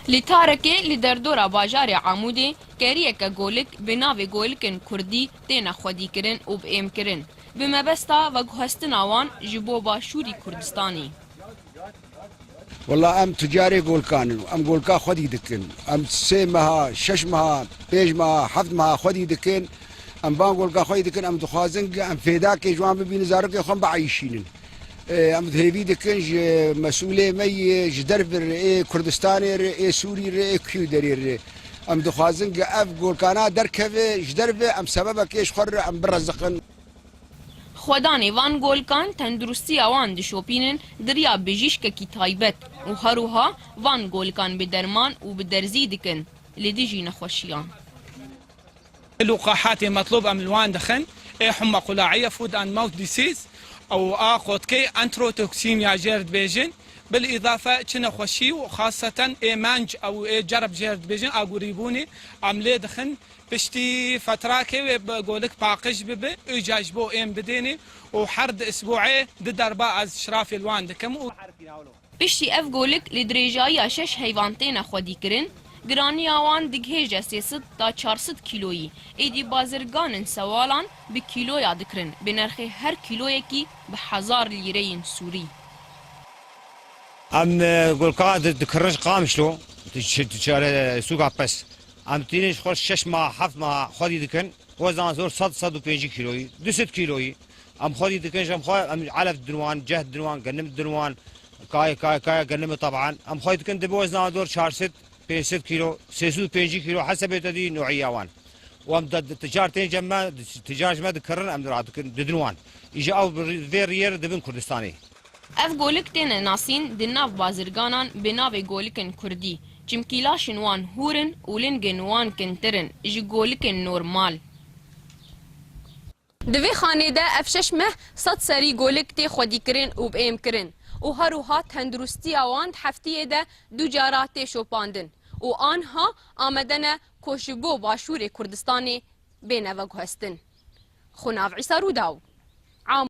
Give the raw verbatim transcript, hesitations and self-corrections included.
Li Tarekê li derdora bajarê Amûdê keriyeke golik bi navê Golikên Kurdî têne xwedîkirin û bi êm kirin, bi mebesta veguhestina wan ji bo Başûrî Kurdistanê. Wela em tucarê golkan in û em golka xwedî dikin. Em sê meha, şeş meha, pênc meha, heft meha xwedî dikin. Em van golka xwedî dikin, em dixwazin em fêdakê ji wan bibînin, zarokê xwe em bieyîşînin. Ê, em hêvî dikin ji mesûlê me yê ji derve re, ê Kurdistanê re, ê Sûrî re, ê kî derê re. Em dixwazin ku ev golkana derkeve ji derve, em sebebekê ji xwe re em bireziqin. Xwedanê van golkan tenduristiya wan dişopînin di riya bijîşkekî taybet û her wiha van golkan bi derman û bi derzî dikin li dijî nexweşiyan. Lûqehatê metlûb em li wan dixin, ê huma qula'iye, foot and mouth disease, û a qotkê enterotoxîn ya jêr dibêjin, bil îdafe çi nexweşî û xaseten ê menc ew ê cerb jêr dibêjin, a gurîbûnê em lê dixin, piştî fetrakê wê bi golik paqij bibe, îca ji bo êm bidênê û her di isbûê di derba ez şirafê li wan dikim û Piştî ev golik li dirêjayiya şeş heyvan têne xwedîkirin, giraniya wan digihêje sê sed ta çar sed kîloyî, êdî bazirganên sewalan bi kîloya dikirin, bi nirxê her kîloyekî bi hezar lîreyên sûrî. Em, e, golka di, dikirin ji Qamişlo, di çi-, di çare sûka pes. Em tînin ji xwe şeş meha, heft meha xwedî dikin. Wezna zor sed, sed û pêncî kîloyî, du sed kîloyî. Em xwedî dikin, ji em xwe, em elef didin wan, ceh didin wan, genim didin wan, kayê, kayê, kayê genimê teban. Em xwedî dikin, dibe wezna zor çar sed, pênc sed kîlo, sê sed û pêncî kîlo, hesebê te dî nû'iya wan. Û em de, de, ticar tên cem me, ticar ji me dikirin, em radikin, didin wan. Îja ew bi rî-, vê riyê re dibin Kurdistanê. Ev golik têne nasîn di nav bazirganan bi navê golikên kurdî, çimkî laşên wan hûr in û lingên wan kintir in ji golikên normal. Di vê xanê de ev şeş meh sed serî golik tê xwedîkirin û bi êm kirin û her wiha tenduristiya wan di heftiyê de du cara tê şopandin û anha amade ne ku ji bo Başûrê Kurdistanê bêne veguhestin. Xunav Îsa Rûdaw.